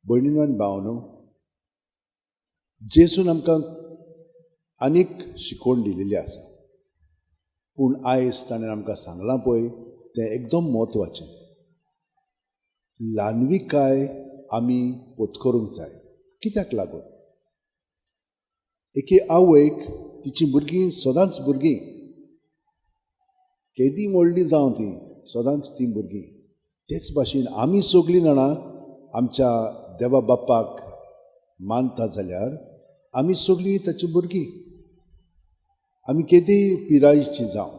भयणीनो आनी भावनो, जेजून आमकां आनीक शिकवण दिलेली आसा, पूण आयज ताणें आमकां सांगलां पळय तें एकदम म्हत्वाचें. ल्हानविकाय आमी पत्करूंक जाय. कित्याक लागून? एके आवयक तिचीं भुरगीं सदांच भुरगीं, केदीं व्हडलीं जावं तीं सदांच तीं भुरगीं. तेच भाशेन आमी सगळीं जाणां आमच्या देवा बापाक मानता जाल्यार आमी सगळीं ताचीं भुरगीं. आमी केदीय पिरायेची जावं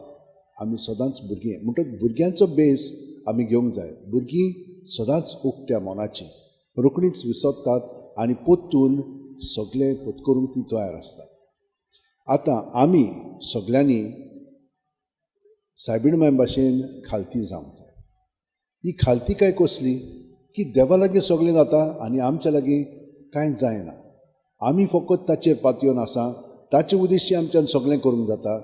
आमी सदांच भुरगीं. म्हणटकच भुरग्यांचो बेस आमी घेवंक जाय. भुरगीं सदांच उकत्या मनाचीं, रोखडींच विसरतात आनी पोत्तून सगळें पत्करूंक ती तयार आसतात. आतां आमी सगल्यांनी सायबीण माय भाशेन खालती जावंक जाय. ही खालती काय कसली की देवा लागीं सगळें जाता आनी आमच्या लागीं कांय जायना. आमी फकत ताचेर पातयेवन आसा, ताचे उद्देशी आमच्यान सगळें करूंक जाता.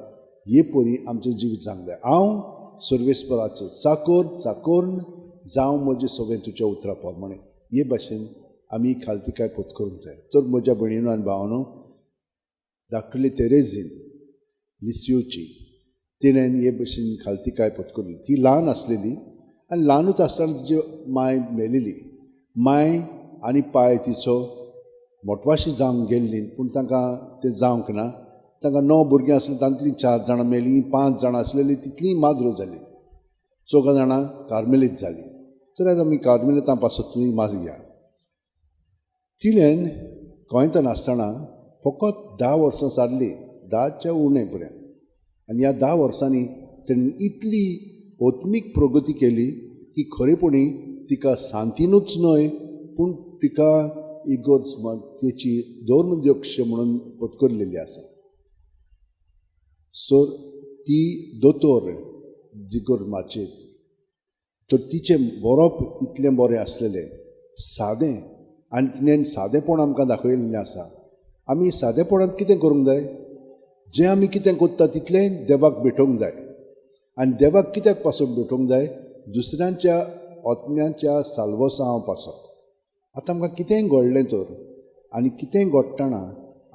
हे परी आमचें जिवीत जावंक जाय. हांव सर्वेस्पराचो चाकोर चाकोर्न जावं म्हजें सगळें तुज्या उतरा प्रमाणें. हे भाशेन आमी खालती काय पत्करूंक जाय. तर म्हज्या भयणीनो आनी भावानो, धाकटुली तेरेझीन लिसियोची तिणें हे भशेन खालती काय पत्करली. ती ल्हान आसलेली आनी ल्हानूच आसतना तिची माय मेलेली. माय आनी पाय तिचो मोटवाशी जावंक गेल्ली, पूण तांकां तें जावंक ना. तांकां 9 भुरगीं आसलीं, तांतलीं 4 जाणां मेलीं, 5 जाणां आसलेलीं तितलीं माद्रो जालीं, 4 जाणां कार्मेलीत जालीं. तर आतां आमी कार्मेलितां पासत तुमी माज घ्या. तिणें गोंयतान आसतना फकत 10 वर्सां सारलीं, 10च्या उणें पर्यंत. आनी ह्या 10 वर्सांनी तिणें इतली आत्मीक प्रगती केली की खरेपणी तिका सांतीनूच न्हय पूण तिका इगर्ज तेची धर्मध्यक्ष म्हणून पत्करलेली आसा. सो ती दोतोर जिगोर माचयेत. तर तिचें बरोवप इतलें बरें आसलेलें, सादें, आनी तिणें सादेपण आमकां दाखयल्लें आसा. आमी सादेपणांत कितें करूंक जाय? जें आमी कितें करता तितलें देवाक भेटोवंक जाय. आनी देवाक कित्याक पासून भेटोवंक जाय? दुसऱ्यांच्या आत्म्याच्या साल्वसांव पासत. आतां आमकां कितेंय घडलें तर आनी कितेंय घडटना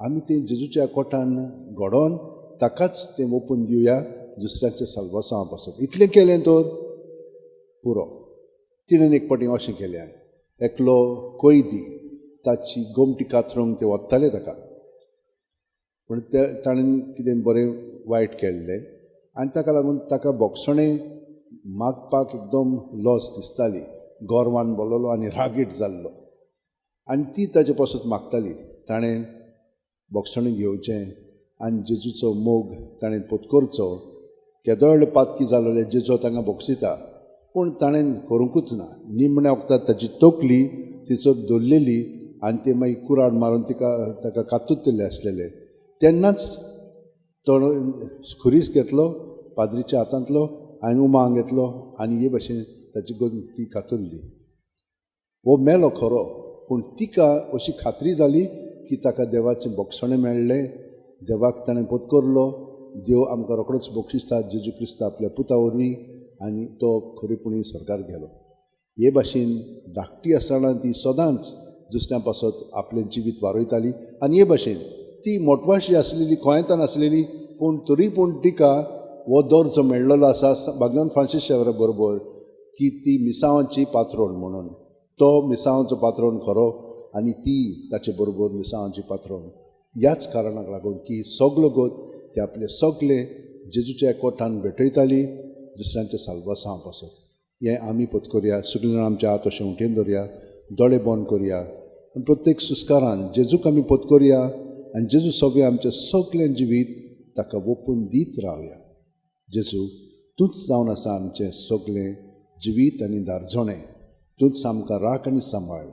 आमी तें जेजूच्या कोटान घडोवन ताकाच तें ओपून दिवया दुसऱ्यांच्या साल्वसांव पासत. इतलें केलें तर पुरो. तिणें एक फावटी अशें केलें, एकलो कैदी ताची गोमटी कातरूंक ते वताले ताका, पूण ते ताणें कितें बरें वायट केल्लें आनी ताका लागून ताका बोगसणें मागपाक एकदम लॉस दिसताली. गोरवान बोल्लोलो आनी रागीट जाल्लो आनी ती ताचे पासून मागताली. ताणें बोगसणें घेवचें आनी जेजूचो मोग ताणें पत्करचो. केदो पातकी जाल्ले जेजू तांकां बोगसिता, पूण ताणें करूंकूच ना. निमण्या वखदार ताची तकली तिचो दवरलेली आनी ते मागीर कुराड मारून तिका ताका कातुत्तले आसलेले. तेन्नाच तो खुरीस घेतलो पाद्रीच्या हातांतलो आनी उमांग घेतलो आनी हे भाशेन ताची ती कातुरली. हो मेलो खरो, पूण तिका अशी खात्री जाली की ताका देवाचें बोगसणें मेळ्ळें, देवाक ताणें पत्करलो, देव आमकां रोखडोच बक्षिसता जेजू क्रिस्त आपल्या पुता वरवीं, आनी तो खरेपणी स्वर्गार गेलो. हे भाशेन धाकटी आसतना ती सदांच दुसऱ्यां पासत आपलें जिवीत वारयताली. आनी हे भाशेन ती मोटवाशी आसलेली, गोंयांतान आसलेली, पूण तरी पूण तिका हो दर्जो मेळ्ळलो आसा भाग्यवान फ्रांसीस शेवरा बरोबर की ती मिसांवाची पात्रोण म्हणून. तो मिसांवाचो पात्रोण खरो आनी ती ताचे बरोबर मिसांवाची पात्रोण. ह्याच कारणाक लागून की सगलो गोत ते आपले सगळे जेजूच्या कोठान भेटयताली दुसऱ्यांच्या साल्वासांव पासत. हें आमी पत्करया. सगळीं जाणां आमच्या हात अशें उठेन दवरया, दोळे बंद करया आनी प्रत्येक सुस्कारान जेजूक आमी पत्करया आनी जेजू सगळें आमचें सगळें जिवीत ताका ओपून दीत रावया. जेजू तूंच जावन आसा आमचें सगळें जिवीत आनी दारजोणें, तूंच आमकां राख आनी सांबाळ.